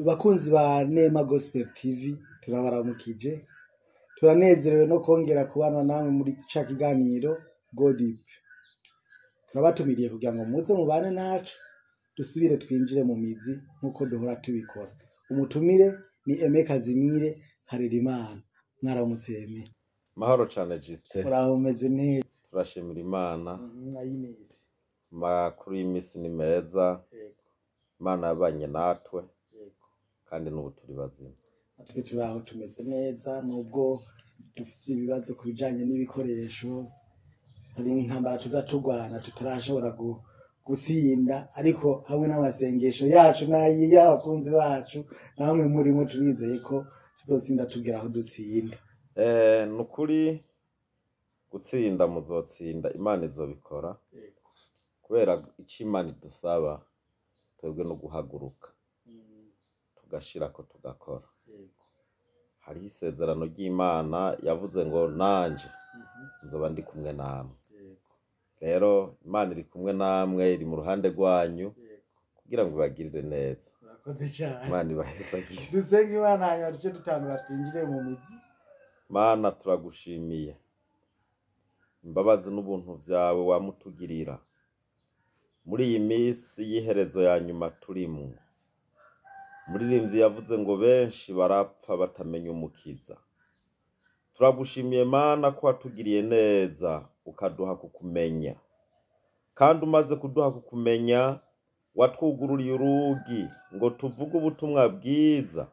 Bakunzi ba Nema Gospel TV, turabaramukije, turanezerewe no kongera kubana namwe muri ca kiganiro Go Deep. Turabatumiriye kugira ngo muze mubane nacu, dusubire twinjire mu mizi nk'uko duhora tubikora. Umutumire ni Aime Kazimire Harerimana. Mwaramutse, Aime? Mahoro cane, Justin. Muraho, mumeze neza? Turashimira Imana. Ayimezi? Amakuru y'imisi ni meza. Imana yabanye natwe kandi n'ubu turi bazima. Natwe turaho, tumeze neza, nubwo dufise ibibazo ku bijanye n'ibikoresho. Hari intambara tuza turwana tutarashobora gutsinda, ariko hamwe n'amasengesho yacu n'ay'abakunzi bacu namwe murimo, turizeye ko tuzotsinda tugera aho dutsinda. Ni ukuri, gutsinda muzotsinda, Imana izobikora, kubera ico Imana idusaba twebwe no guhaguruka, tugashirako, tugakora. Hariho isezerano ry'Imana yavuze ngo nanje nzoba ndi kumwe namwe. Rero Imana iri kumwe namwe, iri mu ruhande rwanyu kugira ngo ibagirire neza. Murakoze cyane. Imana ibahezagire. Dusenge Imana, hanyuma duce dutangura twinjire mu mizi. Mana, turagushimiye imbabazi n'ubuntu vyawe wamutugirira muri iyi minsi y'iherezo ya nyuma turimwo. Umuririmbyi yavuze ngo benshi barapfa batamenya Umukiza. Turagushimiye, Mana, ko watugiriye neza ukaduha kukumenya, kandi umaze kuduha kukumenya watwugururiye urugi ngo tuvuge ubutumwa bwiza,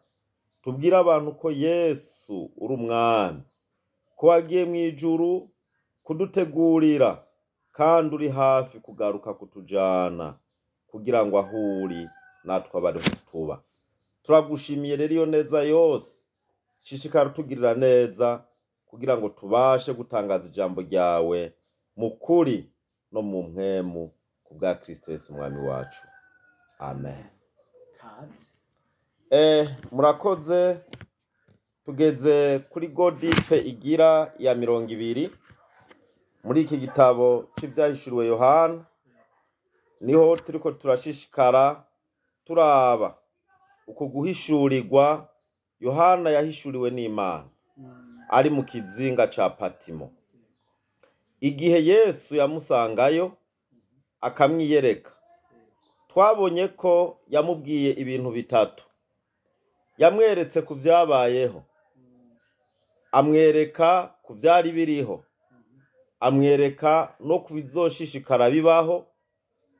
tubwire abantu ko Yesu uri Umwami, ko wagiye mu ijuru kudutegurira kandi uri hafi kugaruka kutujana kugira ngo aho uri natwe abariho tuba. Turagushimiye rero iyo neza yose. Shishikara utugirira neza kugira ngo tubashe gutangaza ijambo ryawe mu kuri no mu mpwemu, ku bwa Kristo Yesu Umwami wacu, amen. Kaze. Murakoze. Tugeze kuri Go Deep igira ya 20 muri iki gitabo c'Ivyahishuriwe Yohana. Niho turiko turashishikara turaba uku guhishurirwa Yohana yahishuriwe n'Imana ari mu kizinga ca Patimo, igihe Yesu yamusangayo akamwiyereka. Twabonye ko yamubwiye ibintu bitatu: yamweretse ku vyabayeho, amwereka ku vyari biriho, amwereka no ku bizoshishikara bibaho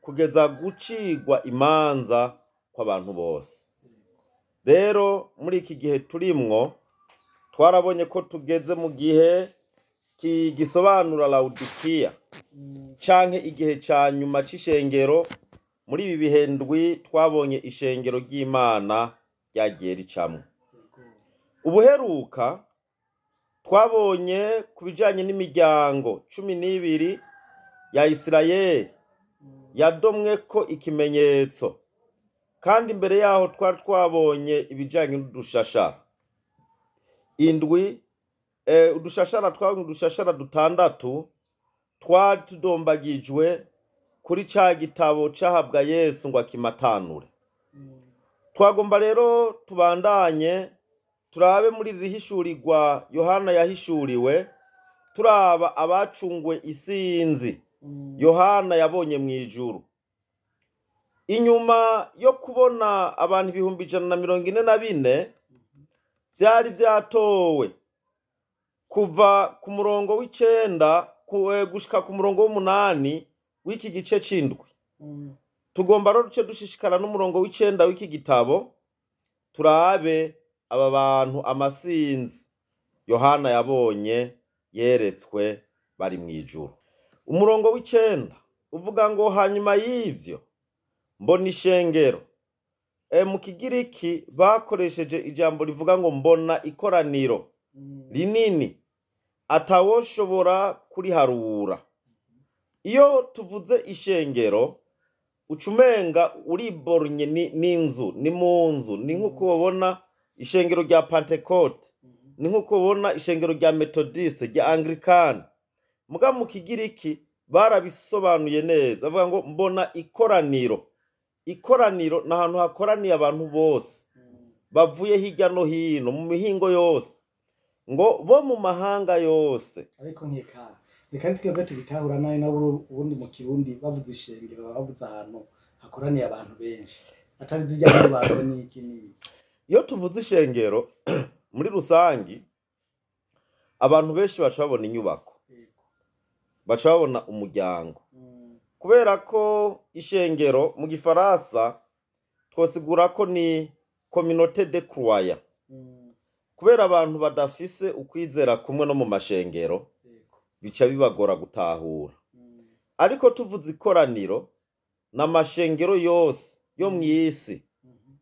kugeza gucigwa imanza kw'abantu bose. Rero muri iki gihe turimwo, twarabonye ko tugeze mu gihe gisobanura Lawudikiya canke igihe ca nyuma c'ishengero. Muri ibi bihe ndwi twabonye ishengero ry'Imana ryagiye ricamwo. Ubuheruka twabonye ku bijanye n'imiryango 12 ya Isirayeli yadomwe ko ikimenyetso, kandi imbere yaho twari twabonye ibijanye n'udushashara indwi. Udushashara, twabonye udushashara dutandatu twari tudombagijwe kuri ca gitabo cahabwa Yesu ngo akimatanure. Twagomba rero tubandanye turabe muri riri hishurirwa Yohana yahishuriwe, turaba abacungwe isinzi Yohana yabonye mu ijuru. Inyuma yo kubona abantu 144,000 vyari vyatowe, kuva ku murongo w'9 gushika ku murongo w'8 w'iki gice c'indwi. Tugomba rero duce dushishikara n'umurongo w'9 w'iki gitabo, turabe aba bantu amasinzi Yohana yabonye yeretswe bari mu ijuru. Umurongo w'9 uvuga ngo: "Hanyuma y'ivyo mbona ishengero." Mu Kigiriki bakoresheje ijambo rivuga ngo mbona ikoraniro rinini atawoshobora kuriharura. Iyo tuvuze ishengero, ucumenga uribornye n'inzu, ni mu nzu, ni nk'uko ubona ishengero rya Pentecote, ni nk'uko ubona ishengero rya Methodiste, rya Anglikani. Muga mu Kigiriki barabisobanuye neza, bavuga ngo mbona ikoraniro. Ikoraniro ni ahantu hakoraniye abantu bose. bavuye hirya no hino mu mihingo yose, ngo bo mu mahanga yose. Ariko nkeka reka twebwe tubitahura nabi, nabo ubundi mu Kirundi bavuze ishengero baba bavuze ahantu hakoraniye abantu benshi, atari zijya nyubako n'iki n'iki. Iyo tuvuze ishengero muri rusangi, abantu benshi baca babona inyubako, baca babona umuryango, kubera ko ishengero mu Gifaransa twosigura ko ni communauté de croyants. Kubera abantu badafise ukwizera kumwe no mu mashengero, bica bibagora gutahura. Ariko tuvuze ikoraniro, n'amashengero yose yo mw'isi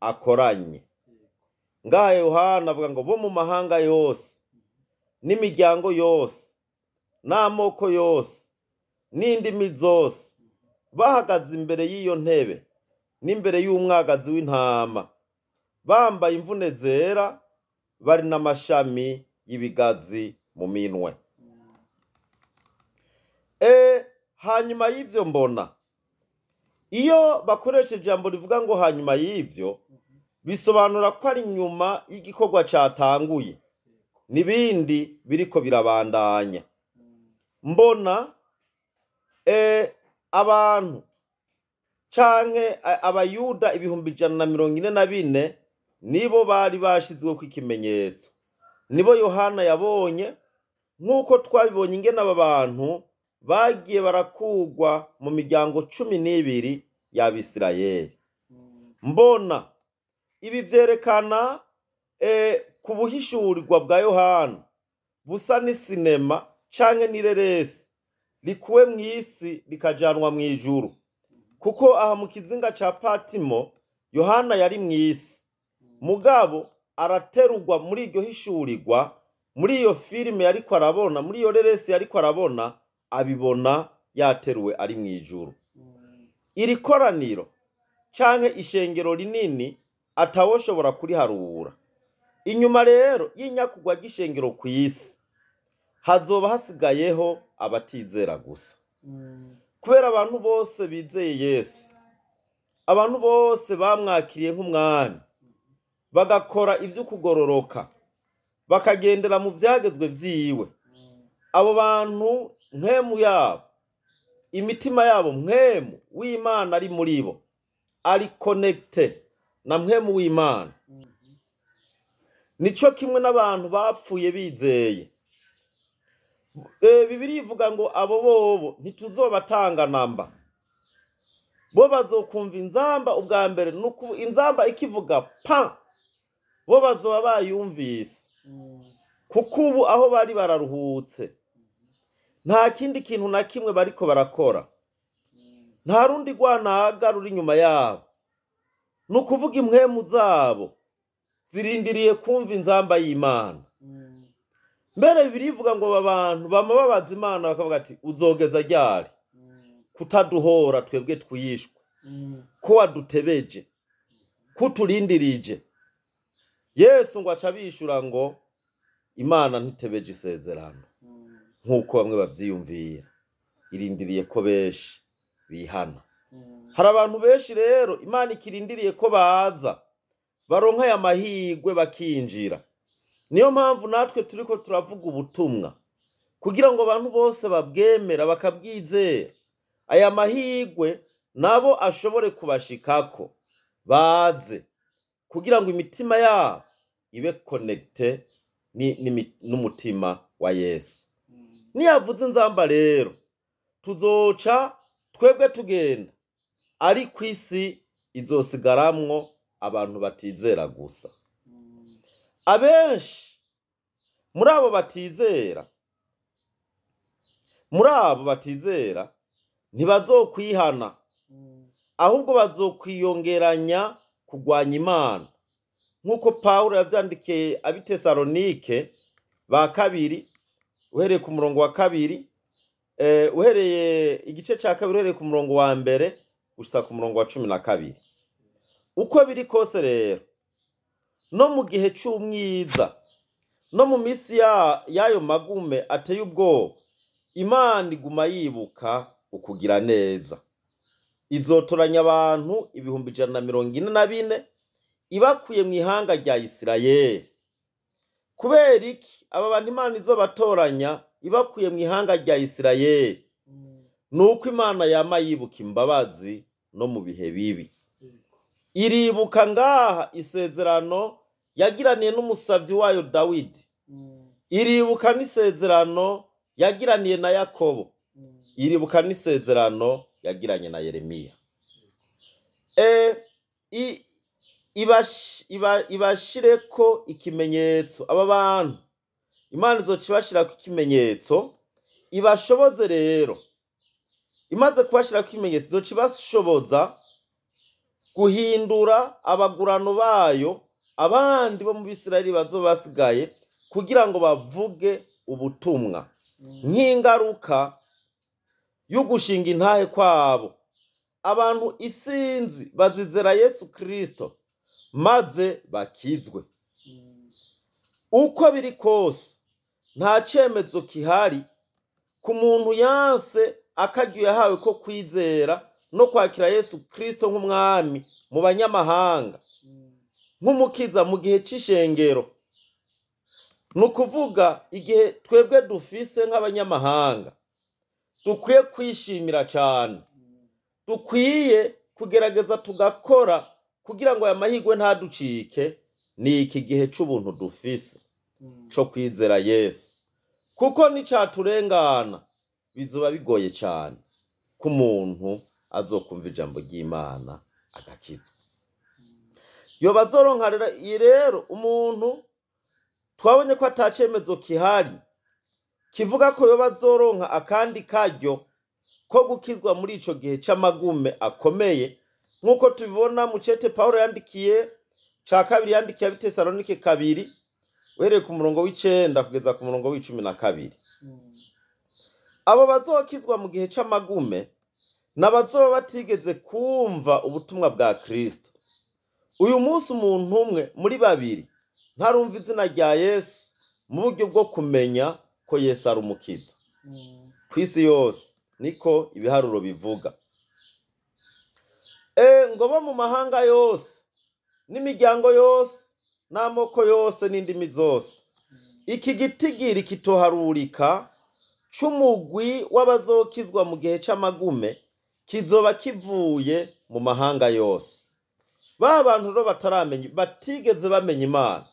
akoranye. Ngaha Yohana avuga ngo bo mu mahanga yose, n'imiryango yose, n'amoko yose, n'indimi zose, bahagaze imbere y'iyo ntebe n'imbere y'umwagazi w'intama, bambaye imvune zera, bari n'amashami y'ibigazi mu minwe. Hanyuma y'ivyo mbona, iyo bakoresha ijambo rivuga ngo hanyuma y'ivyo, bisobanura ko ari nyuma y'igikorwa catanguye n'ibindi biriko birabandanya. Mbona abantu canke Abayuda 144,000 nibo bari bashizweko ikimenyetso, nibo Yohana yabonye, nk'uko twabibonye ingene aba bantu bagiye barakugwa mu miryango 12 y'Abisirayeli. Mbona ibi vyerekana ku buhishurirwa bwa Yohana busa n'isinema canke n'ireresi rikuwe mw'isi rikajanwa mw'ijuru, kuko aha mu kizinga ca Patimo Yohana yari mw'isi, mugabo araterurwa muri iryo hishurirwa, muri iyo filime yariko arabona, muri iyo reresi yariko arabona, abibona yateruwe ari mw'ijuru. Iri koraniro canke ishengero rinini atawoshobora kuriharura. Inyuma rero y'inyakugwa ry'ishengero kw'isi, hazoba hasigayeho abatizera gusa. Kubera abantu bose bizeye Yesu, abantu bose bamwakiriye nk'umwami, bagakora ivy'ukugororoka, bakagendera mu vyagezwe vyiwe, abo bantu mpwemu yabo, imitima yabo, mpwemu w'Imana ari muri bo, ari connecté na mpwemu w'Imana. Nico kimwe n'abantu bapfuye bizeye. Bibiliya ivuga ngo abo bobo ntituzobatanga namba, bo bazokumva inzamba ubwa mbere, nuko inzamba ikivuga pa, bo bazoba bayumvise, kuko ubu aho bari bararuhutse, nta kindi kintu na kimwe bariko barakora, nta rundi rwanaga ruri inyuma yabo. Ni ukuvuga impwemu zabo zirindiriye kumva inzamba y'Imana. Mbere Bibiliya ivuga ngo aba bantu bama babaza Imana bakavuga ati uzogeza ryari kutaduhora twebwe twishwe, ko wadutebeje, kuturindirije? Yesu ngo aca abishura ngo Imana ntitebeje isezerano nk'uko bamwe bavyiyumvira, irindiriye ko benshi bihana. Hari abantu benshi rero Imana ikirindiriye ko baza baronka aya mahirwe bakinjira. Niyo mpamvu natwe turiko turavuga ubutumwa kugira ngo abantu bose babwemera bakabwizera, aya mahirwe nabo ashobore kubashikako, baze kugira ngo imitima yabo ibe connecté n'umutima wa Yesu. Niyavuze inzamba rero tuzoca twebwe tugenda, ariko isi izosigaramwo abantu batizera gusa. Abenshi muri abo batizera, muri abo batizera ntibazokwihana, ahubwo bazokwiyongeranya kugwanya Imana, nk'uko Pawulo yavyandikiye ab'i Tesalonike ba kabiri, uhereye ku murongo wa 2, uhereye igice ca 2, uhereye ku murongo wa 1 gushika ku murongo wa 12. Uko biri kose rero, no mu gihe c'umwiza, no mu misi y'ayo magume ateye ubwoba, Imana iguma yibuka ukugira neza, izotoranya abantu 144,000. ibakuye mu ihanga rya Isirayeli. Kubera iki aba bantu Imana izobatoranya ibakuye mu ihanga rya Isirayeli? Nuko Imana yama yibuka imbabazi no mu bihe bibi. Iribuka ngaha isezerano yagiraniye n'umusavyi wayo Dawidi, iribuka n'isezerano yagiraniye na Yakobo, iribuka n'isezerano yagiranye na Yeremiya. Ibashireko ikimenyetso. Aba bantu Imana izoca ibashirako ikimenyetso, ibashoboze rero. Imaze kubashirako ikimenyetso, izoca ibashoboza guhindura abagurano bayo, abandi bo mu Bisirayeli bazoba basigaye, kugira ngo bavuge ubutumwa nk'ingaruka y'ugushinga intahe kwabo. Abantu isinzi bazizera Yesu Kristo maze bakizwe. Uko biri kose, nta cemezo kihari ku muntu yanse akaryo yahawe ko kwizera no kwakira Yesu Kristo nk'umwami mu banyamahanga, nk'umukiza mu gihe c'ishengero. Ni ukuvuga igihe twebwe dufise nk'abanyamahanga dukwiye kwishimira cane, dukwiye kugerageza tugakora kugira ngo aya mahirwe ntaducike. Ni iki gihe c'ubuntu dufise co kwizera Yesu, kuko nicaturengana bizoba bigoye cane ko umuntu azokumva ijambo ry'Imana agakizwa. Yoba azoronka rero umuntu twabonye ko ata cemezo kihari kivuga ko yoba azoronka akandi karyo ko gukizwa muri ico gihe c'amagume akomeye, nk'uko tubibona mu cete Pawulo yandikiye ca kabiri yandikiye ab'Itesalonike 2, uhereye ku murongo w'9 kugeza ku murongo w'12. Abo bazokizwa mu gihe c'amagume n'abazoba batigeze kumva ubutumwa bwa Kristo. Uyu munsi umuntu umwe muri babiri ntarumva izina rya Yesu mu buryo bwo kumenya ko Yesu ari umukiza. Kw'isi yose niko ibiharuro bivuga. Ngo bo mu mahanga yose n'imiryango yose n'amoko yose n'indimi zose. Iki gitigiri kitoharurika c'umugwi w'abazokizwa mu gihe c'amagume kizoba kivuye mu mahanga yose. Ba bantu rero bataramenya, batigeze bamenya Imana,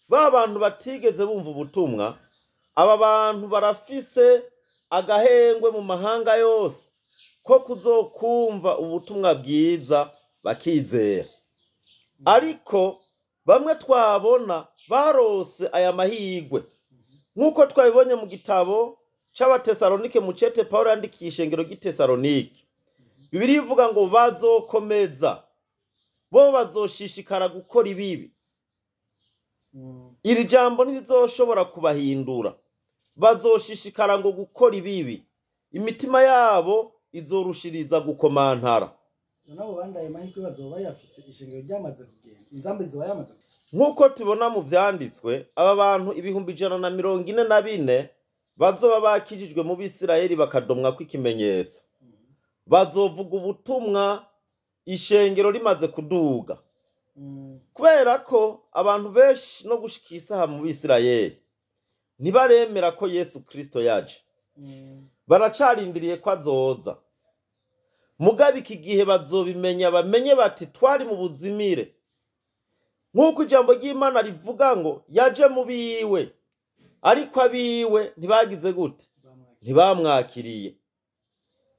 ba bantu batigeze bumva ubutumwa, aba bantu barafise agahengwe mu mahanga yose ko kuzokumva ubutumwa bwiza bakizera. Ariko bamwe twabona barose aya mahirwe, nk'uko twabibonye mu gitabo c'Abatesalonike mu cete Pawulo yandikiye ishengero ry'Itesalonike. Bibiliya ivuga ngo bazokomeza, bo bazoshishikara gukora ibibi. Iri jambo ntirizoshobora kubahindura, bazoshishikara ngo gukora ibibi, imitima yabo izorushiriza gukomantara. Nabo bandaye mahirwe bazoba bayafise ishengero ryamaze kugenda, inzambe izoba yamaze kugenda. Nk'uko tubona mu vyanditswe, aba bantu 144,000 bazoba bakijijwe mu Bisirayeli bakadomwa kw'ikimenyetso, bazovuga ubutumwa ishengero rimaze kuduga. Kubera ko abantu benshi no gushika isaha mu Bisirayeli ntibaremera ko Yesu Kristo yaje, baracarindiriye ko azoza. Mugabe iki gihe bazobimenya, bamenye bati twari mu buzimire. Nk'uko ijambo ry'Imana rivuga ngo yaje mu biwe, ariko abiwe ntibagize gute? Ntibamwakiriye.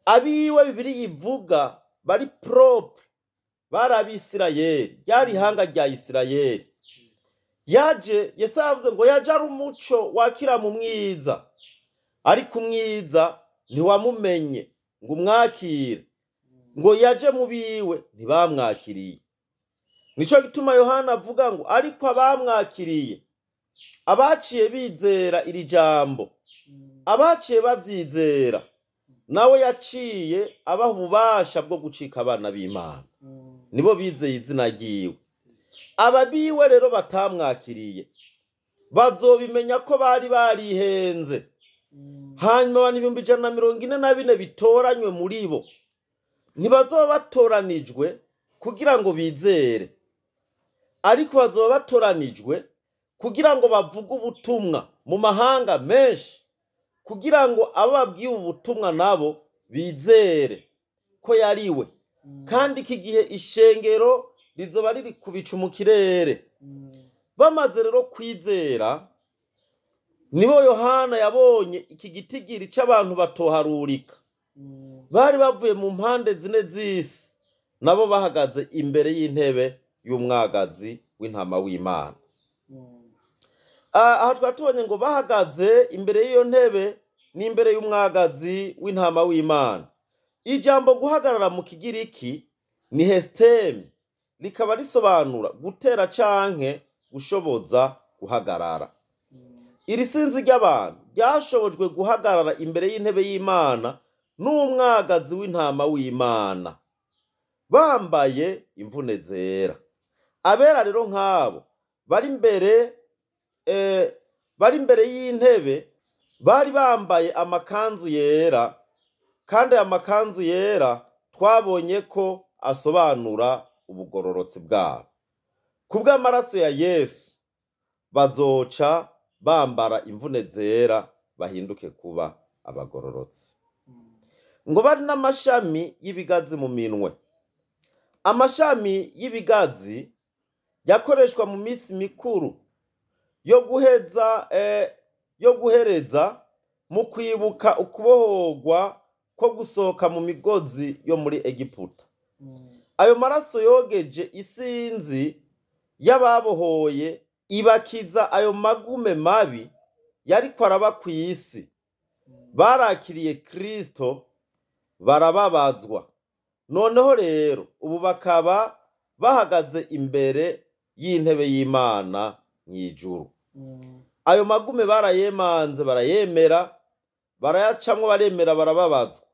Abiwe Bibiliya ivuga bari propre, bari Abisirayeli, ryari ihanga rya Isirayeli. Yaje, Yesaya yavuze ngo yaje ari umuco wakira mu mwiza, ariko umwiza ntiwamumenye ngo umwakire. Ngo yaje mu biwe ntibamwakiriye. Nico gituma Yohana avuga ngo ariko abamwakiriye, abaciye bizera iri jambo, abaciye bavyizera, nawe yaciye abaha ububasha bwo gucika abana b'Imana. Nibo bizeye izina ryiwe. Ababiwe rero batamwakiriye bazobimenya ko bari barihenze. Hanyuma abantu 144,000 bitoranywe muri bo ntibazoba batoranijwe kugira ngo bizere, Ariko bazoba batoranijwe kugira ngo bavuge ubutumwa mu mahanga menshi, kugira ngo abo babwiye ubutumwa nabo bizere ko yariwe. Kandi iki gihe ishengero rizoba riri ku bicu mu kirere. Bamaze rero kwizera, nibo Yohana yabonye iki gitigiri c'abantu batoharurika, bari bavuye mu mpande zine z'isi, nabo bahagaze imbere y'intebe y'umwagazi w'intama w'Imana. Aha twari tubonye ngo bahagaze imbere y'iyo ntebe n'imbere y'umwagazi w'intama w'Imana. Ijambo guhagarara mu Kigiriki ni hestemi, rikaba risobanura gutera canke gushoboza guhagarara. Iri sinzi ry'abantu ryashobojwe guhagarara imbere y'intebe y'Imana n'umwagazi w'intama w'Imana, bambaye imvune zera. Abera rero nk'abo bari imbere y'intebe bari bambaye amakanzu yera, kandi aya makanzu yera twabonye ko asobanura ubugororotsi bwabo. Kubw'amaraso ya Yesu bazoca bambara imvune zera, bahinduke kuba abagororotsi. Ngo bari n'amashami y'ibigazi mu minwe. Amashami y'ibigazi yakoreshwa mu minsi mikuru yo guhereza mu kwibuka ukubohorwa ko gusohoka mu migozi yo muri Egiputa. Ayo maraso yogeje isinzi y'ababohoye, ibakiza ayo magume mabi yariko araba kw'isi. Barakiriye Kristo, barababazwa. Noneho rero ubu bakaba bahagaze imbere y'intebe y'Imana mw'ijuru. Ayo magume barayemanze, barayemera, barayacamwo, baremera, barababazwa.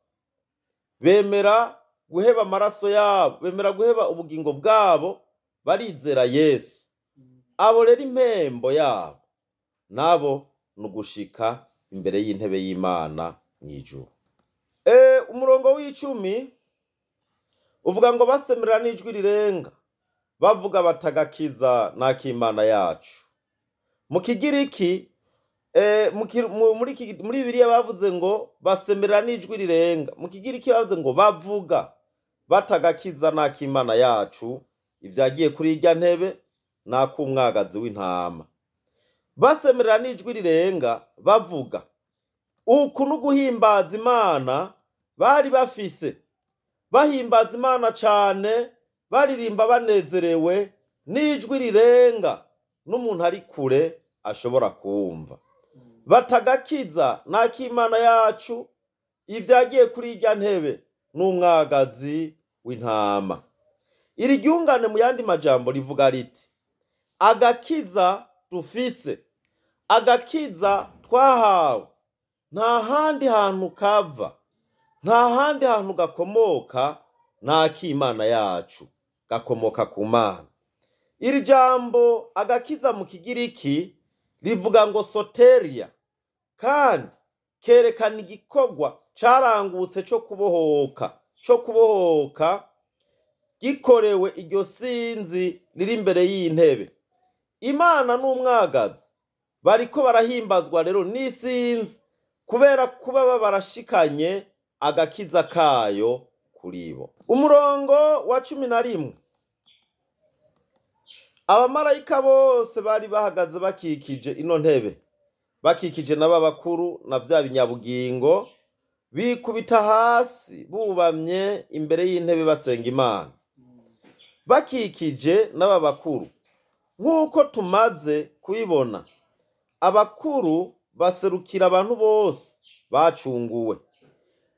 Bemera guheba amaraso yabo, bemera guheba ubugingo bwabo, barizera Yesu. Abo rero impembo yabo nabo nugushika imbere y'intebe y'Imana mw'ijuru. Umurongo w'icumi uvuga ngo basemerera n'ijwi rirenga, bavuga batagakiza n'akimana yacu. Mu Kigiriki, muri Bibiliya bavuze ngo basemerera n'ijwi rirenga. Mu Kigiriki bavuze ngo bavuga batagakiza n'akimana yacu, ivyagiye kuri irya ntebe n'akumwagazi w'intama. Basemerera n'ijwi rirenga bavuga uku n'uguhimbaza Imana bari bafise, bahimbaza Imana cane, baririmba banezerewe n'ijwi rirenga n'umuntu ari kure ashobora kumva. Batagakiza n'akimana yacu, ivyagiye kuri irya ntebe n'umwagazi w'intama. Iri ryungane mu yandi majambo rivuga riti agakiza dufise, agakiza twahawe, nta handi hantu kava, nta handi hantu gakomoka, n'akimana yacu, gakomoka ku Mana. Iri jambo agakiza mu Kigiriki rivuga ngo soteria, kandi kerekana igikorwa carangutse co kubohoka gikorewe iryo sinzi riri imbere y'intebe. Imana n'umwagazi bariko barahimbazwa rero n'isinzi kubera kuba barashikanye agakiza kayo kuri bo. Umurongo wa 11, abamarayika bose bari bahagaze bakikije ino ntebe, bakikije n'ababakuru na vya binyabugingo, bikubita hasi bubamye imbere y'intebe basenga Imana. Bakikije n'ababakuru, nk'uko tumaze kubibona, abakuru baserukira abantu bose bacunguwe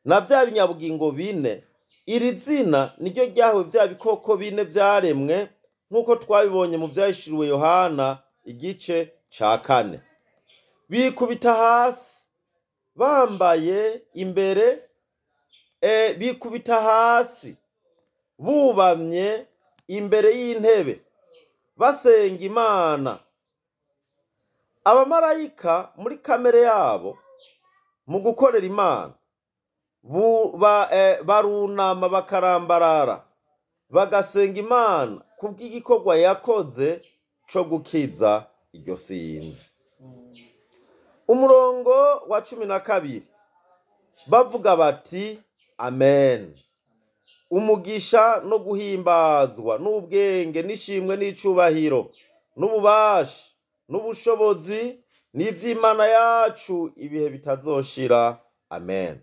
na vya binyabugingo bine. Iri zina niryo ryahawe vya bikoko bine vyaremwe, nk'uko twabibonye mu vyahishuriwe Yohana igice ca 4. Bikubita hasi bambaye imbere, bikubita hasi bubamye imbere y'intebe basenga Imana. Abamarayika muri kamere yabo mu gukorera Imana barunama bakarambarara bagasenga Imana kubw'igikorwa yakoze co gukiza iryo sinzi. Umurongo wa 12 bavuga bati amen. Umugisha no guhimbazwa n'ubwenge n'ishimwe n'icubahiro n'ububasha n'ubushobozi n'ivy'Imana yacu ibihe bitazoshira. Amen.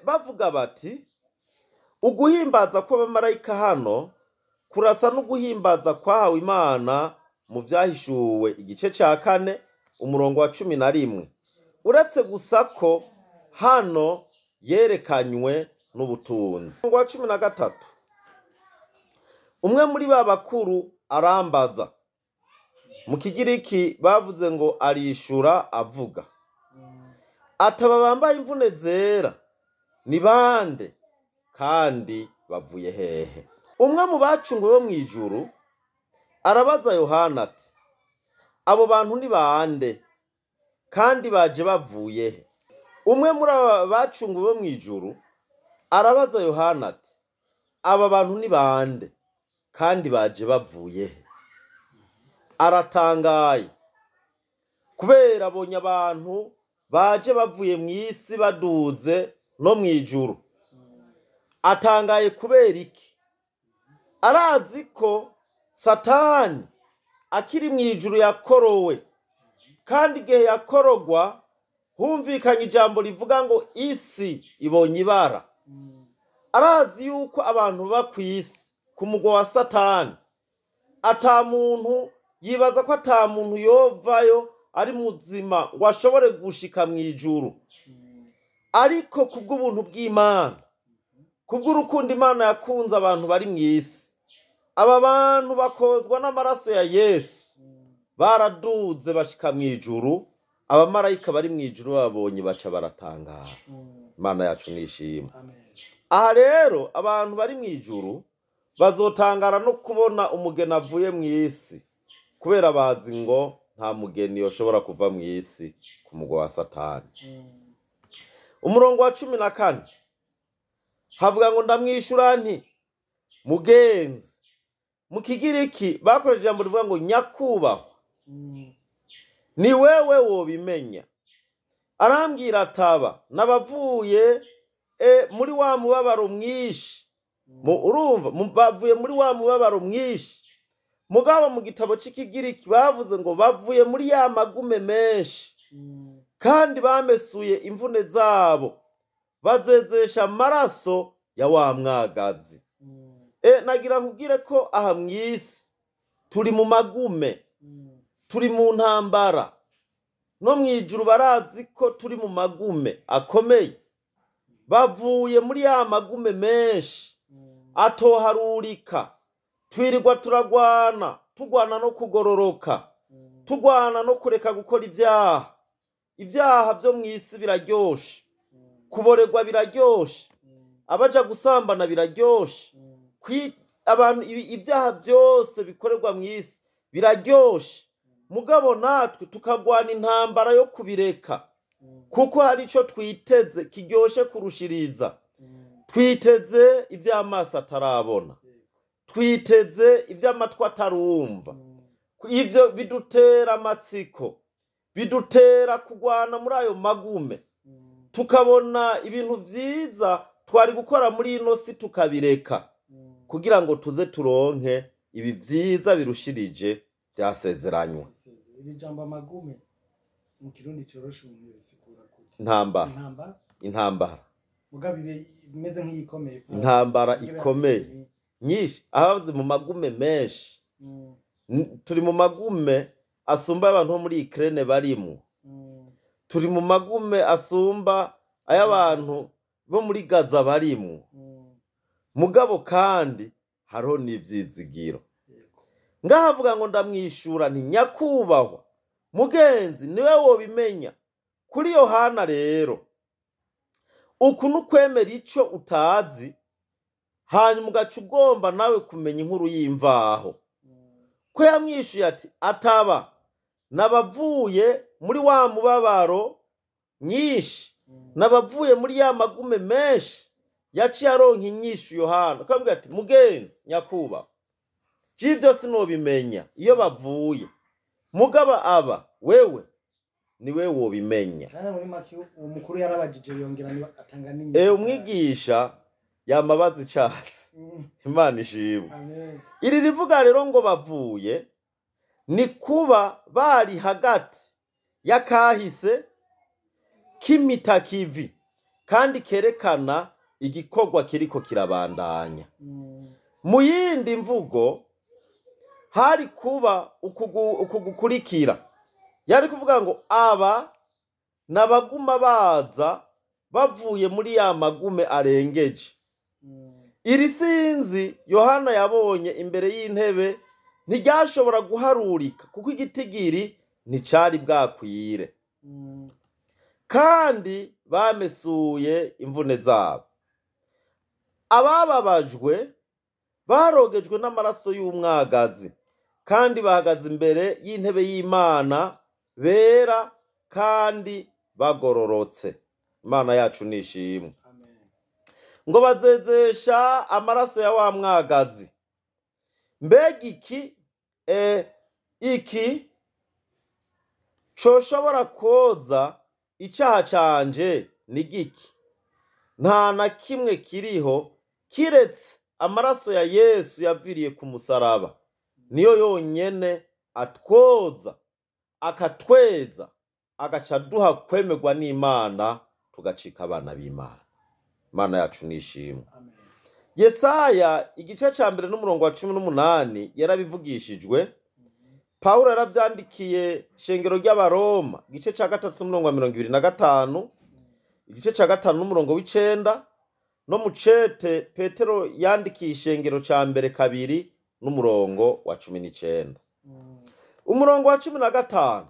Bavuga bati uguhimbaza kw'abamarayika hano kurasa n'uguhimbaza kwahawe Imana mu vyahishuwe igice ca 4 umurongo wa 11, uretse gusa ko hano yerekanywe n'ubutunzi. Umurongo wa 13 umwe muri ba bakuru arambaza, mu Kigiriki bavuze ngo arishura avuga ataba bambaye imvune zera ni bande kandi bavuye hehe? Umwe mu bacunguwe bo mw'ijuru arabaza Yohana ati abo bantu ni bande kandi baje bavuye he? Umwe muri aba bacunguwe bo mw'ijuru arabaza Yohana ati aba bantu ni bande kandi baje bavuye he? Aratangaye kubera abonye abantu baje bavuye mw'isi baduze no mw'ijuru. Atangaye kubera iki? Arazi ko Satani akiri mw'ijuru yakorowe, kandi igihe yakorogwa humvikanye ijambo rivuga ngo isi ibonye ibara. Arazi yuko abantu baba kw'isi ku mugwa wa Satani ata muntu yibaza ko ata muntu yovayo ari muzima ngo ashobore gushika mw'ijuru. Ariko kubw'ubuntu bw'Imana, kubw'urukundo Imana yakunze abantu bari mw'isi, aba bantu bakozwa n'amaraso ya Yesu baraduze bashika mw'ijuru. Abamarayika bari mw'ijuru babonye baca baratangara. Imana yacu nishimwe. Aha rero abantu bari mw'ijuru bazotangara no kubona umugeni avuye mw'isi, kubera bazi ngo nta mugeni yoshobora kuva mw'isi ku mugwa wa Satani. Umurongo wa 14 havuga ngo ndamwishura nti mugenzi. Mu Kigiriki bakoresheje ijambo rivuga ngo nyakubahwa, ni wewe wobimenya. Arambwira ataba nabavuye muri wa mubabaro mwinshi. Urumva bavuye muri wa mubabaro mwinshi. Mugabo mu gitabo c'Ikigiriki bavuze ngo bavuye muri ya magume menshi, kandi bamesuye imvune zabo bazezesha amaraso ya wa mwagazi. Nagira nkubwire ko aha mw'isi turi mu magume, turi mu ntambara. No mw'ijuru barazi ko turi mu magume akomeye. Bavuye muri ya magume menshi atoharurika. Twirirwa turagwana, tugwana no kugororoka, tugwana no kureka gukora ivyaha. Ivyaha vyo mw'isi biraryoshe, kuborerwa biraryoshe, abaja gusambana biraryoshe, abantu ibyaha byose bikorerwa mw'isi biraryoshe. Mugabo natwe tukagwana intambara yo kubireka, kuko hari ico twiteze kiryoshe kurushiriza. Twiteze ivy'amaso atarabona, twiteze ivy'amatwi atarumva. Ivyo bidutera amatsiko, bidutera kugwana muri ayo magume, tukabona ibintu vyiza twari gukora muri ino si tukabireka, kugira ngo tuze turonke ibi vyiza birushirije vyasezeranywe. Iri jambo amagume mu Kirundi coroshe umuntu risigura gute? Intambara. Intambara. Mugabo imeze nk'iyikomeye. Intambara ikomeye nyinshi, abavuze mu magume menshi. Turi mu magume asumba abantu bo muri Ukraine barimo. Turi mu magume asumba ay'abantu bo muri Gaza barimo. Mugabo kandi hariho n'ivyizigiro. Ngahavuga ngo ndamwishura nti nyakubahwa mugenzi, niwe wobimenya. Kuri Yohana rero uku nukwemera ico utazi, hanyuma ugaca ugomba nawe kumenya inkuru y'imvaho. Ko yamwishuye ati ataba nabavuye muri wa mubabaro nyinshi, nabavuye muri ya magume menshi, Yaciye aronka inyishu Yohana, akabwira ati mugenzi nyakubahwa, ivyo sinobimenya iyo bavuye, mugaba aba wewe niwe wobimenya. Kandi muri make uwo mukuru yarabajije yongera atanga n'inyishu. Umwigisha yamabaza icatsi. Imana ishimwe. Amen. Iri rivuga rero ngo bavuye ni kuba bari hagati y'akahise k'imitakivi kandi kerekana igikorwa kiriko kirabandanya. Mu yindi mvugo hari kuba ukugukurikira, yari kuvuga ngo aba nabaguma baza bavuye muri ya magume arengeje. Iri sinzi Yohana yabonye imbere y'intebe ntiryashobora guharurika kuko igitigiri nticari bwakwire, kandi bamesuye imvune zabo. Abababajwe barogejwe n'amaraso y'umwagazi, kandi bahagaze imbere y'intebe y'Imana bera kandi bagororotse. Imana yacu nishimwe. Amen. Ngo bazezesha amaraso ya wa mwagazi. Mbega iki coshobora koza icaha canje ni giki? Nta na kimwe kiriho kiretse amaraso ya Yesu yaviriye ku musaraba. Niyo yonyene atwoza, akatweza, agaca duha kwemerwa n'Imana, tugacika abana b'Imana. Imana yacu nishimwe. Amen. Yesaya igice ca mbere n'umurongo wa 18 yarabivugishijwe. Pawulo yaravyandikiye shengero ry'Abaroma igice ca 3 n'umurongo wa 25, igice ca 5 n'umurongo w'9, no mu cete Petero yandikiye ishengero ca mbere 2 n'umurongo wa 19. Umurongo wa 15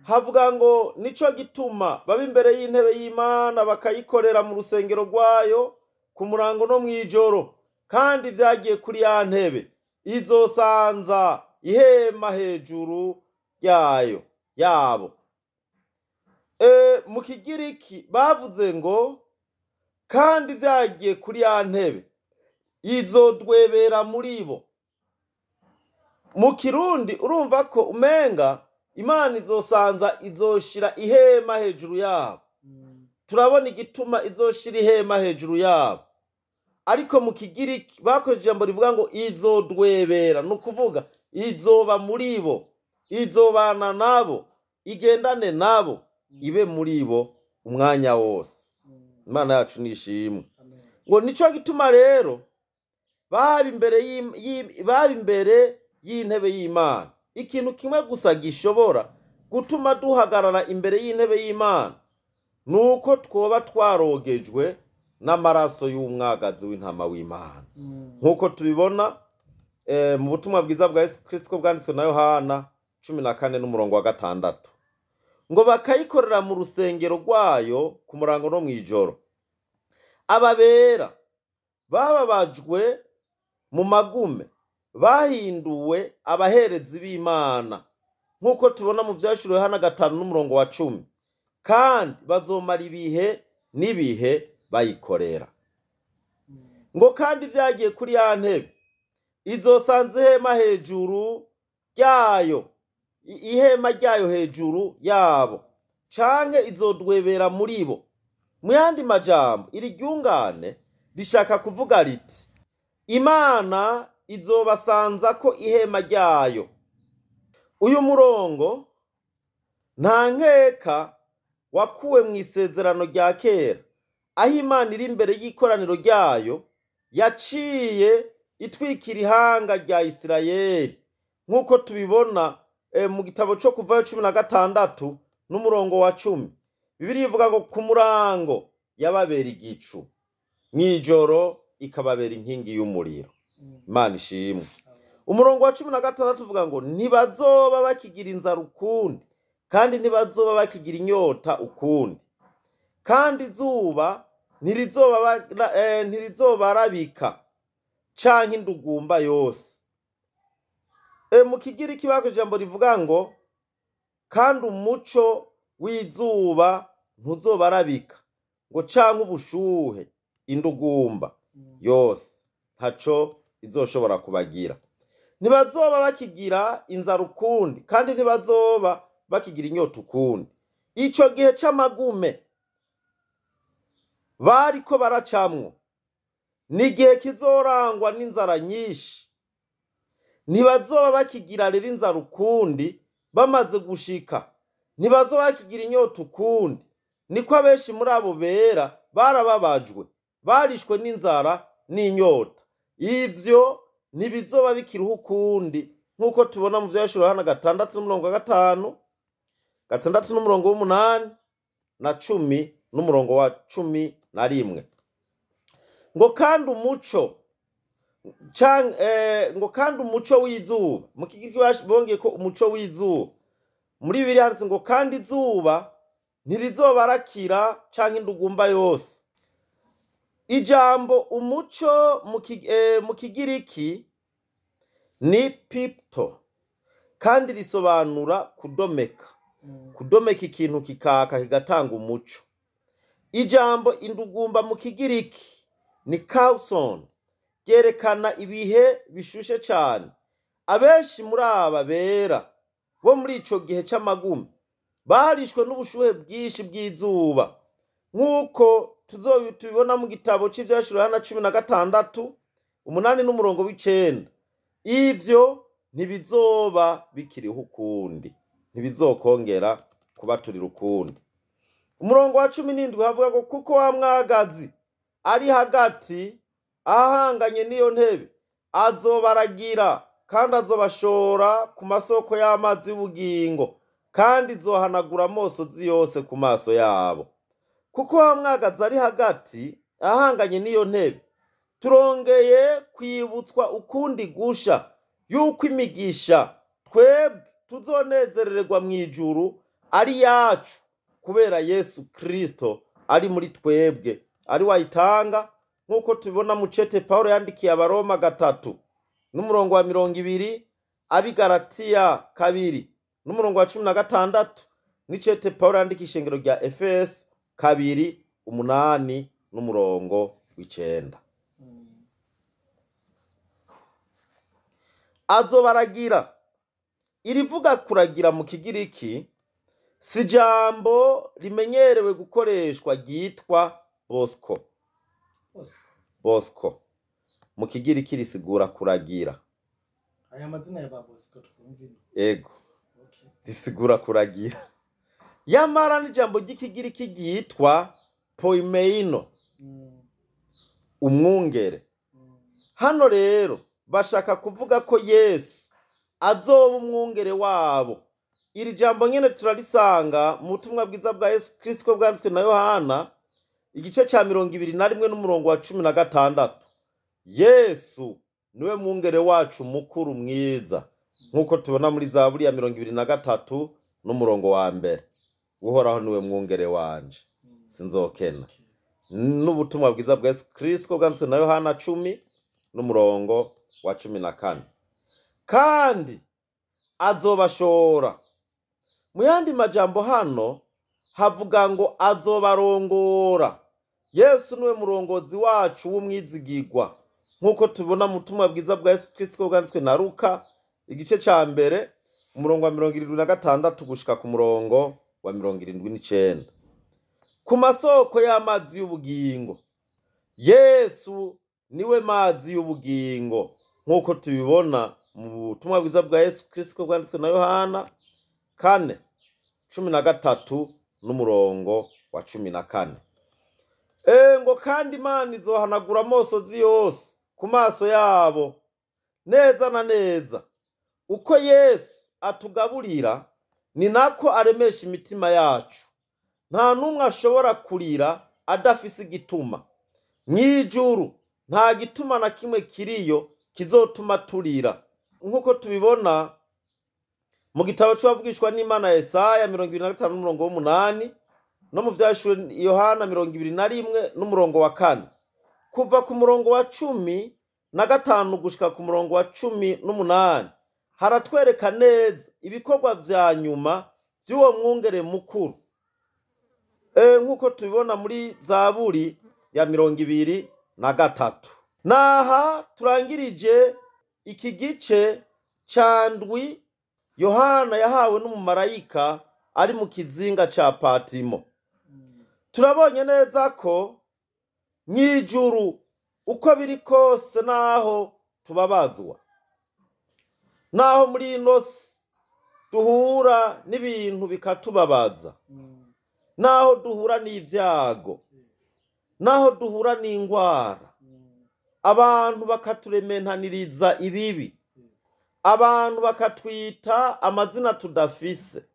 havuga ngo nico gituma baba imbere y'intebe y'Imana bakayikorera mu rusengero rwayo ku murango no mw'ijoro, kandi vyagiye kuri ya ntebe izosanza ihema hejuru yayo yabo. Mu Kigiriki bavuze ngo kandi vyagiye kuri ya ntebe izodwebera muri bo. Mu Kirundi urumva ko umenga Imana izosanza izoshira ihema hejuru yabo. Turabona igituma izoshira ihema hejuru yabo. Ariko mu Kigiriki bakoresheje ijambo rivuga ngo izodwebera, ni ukuvuga izoba muri bo, izobana nabo, igendane nabo, ibe muri bo umwanya wose. Imana yacu nishimwe. Amen. Ngo nico gituma rero baba imbere y'intebe y'Imana. Ikintu kimwe gusa gishobora gutuma duhagarara imbere y'intebe y'Imana nuko twoba twarogejwe n'amaraso y'umwagazi w'intama w'Imana. Nkuko tubibona mu butumwa bwiza bwa Yesu Kristo bwanditswe na Yohana 14 n'umurongo wa 6. Ngo bakayikorera mu rusengero rwayo ku murango no mw'ijoro. Ababera bababajwe mu magume bahinduwe abaherezi b'Imana, nkuko tubona mu vyashuro Yohana 5 n'umurongo wa 10, kandi bazomara ibihe n'ibihe bayikorera. Ngo kandi vyagiye kuri ya ntebe izosanze ihema hejuru ryayo, ihema ryayo hejuru yabo, canke izodwebera muri bo. Mu yandi majambo iri ryungane rishaka kuvuga riti Imana izobasanza ko ihema ryayo. Uyu murongo nta nkeka wakuwe mu isezerano rya kera, aho Imana iri imbere y'ikoraniro ryayo yaciye itwikira ihanga rya Isirayeli, nkuko tubibona mu gitabo cyo Kuvayo 16 n'umurongo wa 10. Bibiliya ivuga ngo ku murango yababera igicu, mw'ijoro ikababera inkingi y'umuriro. Imana ishimwe. Umurongo wa 16 uvuga ngo ntibazoba bakigira inzara ukundi, kandi ntibazoba bakigira inyota ukundi, kandi izuba ntirizobarabika canke indugumba yose. Mu Kigiriki bakoresheje ijambo rivuga ngo kandi umuco w'izuba ntuzobarabika, ngo canke ubushuhe, Indugumba yose ntaco izoshobora kubagira. Ntibazoba bakigira inzara ukundi, kandi ntibazoba bakigira inyota ukundi. Ico gihe c'amagume bariko baracamwo ni igihe kizorangwa n'inzara nyinshi. Ntibazoba bakigira rero inzara ukundi bamaze gushika, ntibazoba bakigira inyota ukundi. Niko abenshi muri abo bera barababajwe, barishwe n'inzara n'inyota. Ivyo ntibizoba bikiriho ukundi, nk'uko tubona mu Vyahishuriwe Yohana 6:5, 6:8 na 10:11. Ngo kandi umuco ngo kandi umuco w'izuba, mu Kigiriki bongeye ko umuco w'izuba, muri Bibiliya handitse ngo kandi izuba ntirizobarakira canke indugumba yose. Ijambo umuco mu Kigiriki ni pipto, kandi risobanura kudomeka, kudomeka ikintu kikaka kigatanga umuco. Ijambo indugumba mu Kigiriki ni kauson, ryerekana ibihe bishushe cane. Abenshi muri aba bera bo muri ico gihe c'amagume barishwe n'ubushuhe bwinshi bw'izuba, nk'uko tubibona mu gitabo c'Ivyahishuriwe Yohana 16 8:9. Ivyo ntibizoba bikiriho ukundi, ntibizokongera kubaturira ukundi. Umurongo wa 17 havuga ngo kuko wa mwagazi ari hagati ahanganye n'iyo ntebe azobaragira, kandi azobashora ku masoko y'amazi y'ubugingo, kandi izohanagura amosozi yose ku maso yabo. Kuko wa mwagazi ari hagati ahanganye n'iyo ntebe, turongeye kwibutswa ukundi gusha yuko imigisha twebwe tuzonezerererwa mw'ijuru ari yacu, kubera Yesu Kristo ari muri twebwe, ari wayitanga, nk'uko tubibona mu cete Paulo yandikiye Abaroma 3:20, Abigalatiya 2:16, n'icete Paulo yandikiye ishengero rya Efeso 2:8-9. Azobaragira. Irivuga kuragira mu Kigiriki si jambo rimenyerewe gukoreshwa ryitwa bosko. Bosko mu Kigiriki risigura kuragira. Aya mazina ya ba Bosco twumva ino. Ego. Risigura kuragira. Yamara n'ijambo ry'Ikigiriki ryitwa poimeino, umwungere. Hano rero bashaka kuvuga ko Yesu azoba umwungere wabo. Iri jambo nyene turarisanga mu butumwa bwiza bwa Yesu Kristo bwanditswe na Yohana igice ca 21:16. Yesu niwe mwungere wacu mukuru mwiza, nk'uko tubona muri Zaburi ya 23:1. Uhoraho niwe mwungere wanje, sinzokena. N'ubutumwa bwiza bwa Yesu Kristo bwanditswe na Yohana 10:14. Kandi azobashora. Mu yandi majambo hano havuga ngo azobarongora. Yesu niwe murongozi wacu w'umwizigirwa, nk'uko tubona mu butumwa bwiza bwa Yesu Kristo bwanditswe na Luka igice ca 1 umurongo wa 76 gushika ku murongo wa 79. Ku masoko y'amazi y'ubugingo, Yesu niwe mazi y'ubugingo, nk'uko tubibona mu butumwa bwiza bwa Yesu Kristo bwanditswe na Yohana 4:13-14. Ngo kandi Imana izohanagura amosozi yose ku maso yabo, neza na neza. Uko Yesu atugaburira ni nako aremesha imitima yacu. Nta n'umwe ashobora kurira adafise igituma. Mw'ijuru nta gituma na kimwe kiriyo kizotuma turira, nk'uko tubibona mu gitabo c'uwavugishwa n'Imana Yesaya 25:8 no mu Vyahishuriwe Yohana 21:4. Kuva ku murongo wa 15 gushika ku murongo wa 18 haratwereka neza ibikorwa vya nyuma vy'uwo mwungere mukuru. Nk'uko tubibona muri Zaburi ya 23. Naha turangirije iki gice ca ndwi Yohana yahawe n'umumarayika ari mu kizinga ca Patimo. Turabonye neza ko mw'ijuru uko biri kose, naho tubabazwa, naho muri ino si duhura n'ibintu bikatubabaza, naho duhura n'ibyago, naho duhura n'ingwara, abantu bakaturementaniriza ibibi, abantu bakatwita amazina tudafise,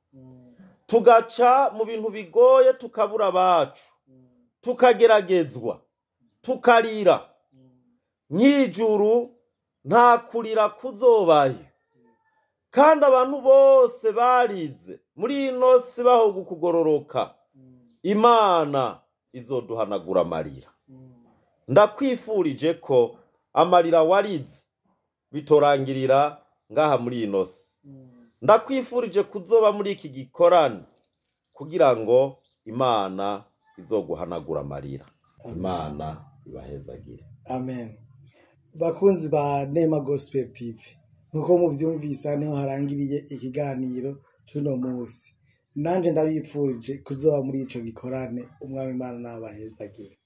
tugaca mu bintu bigoye, tukabura abacu, tukageragezwa, tukarira, mw'ijuru nta kurira kuzobayo. Kandi abantu bose barize muri ino si bahoga ukugororoka, Imana izoduhanagura amarira. Ndakwifurije ko amarira warize bitorangirira ngaha muri ino si. Ndakwifurije kuzoba muri iki gikorane kugira ngo Imana izoguhanagura amarira. Imana ibahezagire. Amen. Bakunzi ba Nema Gospel TV, nkuko muvyumvise niho harangiriye ikiganiro c'uno munsi. Nanje ndabipfurije kuzoba muri ico gikorane. Umwami Imana nabahezagire.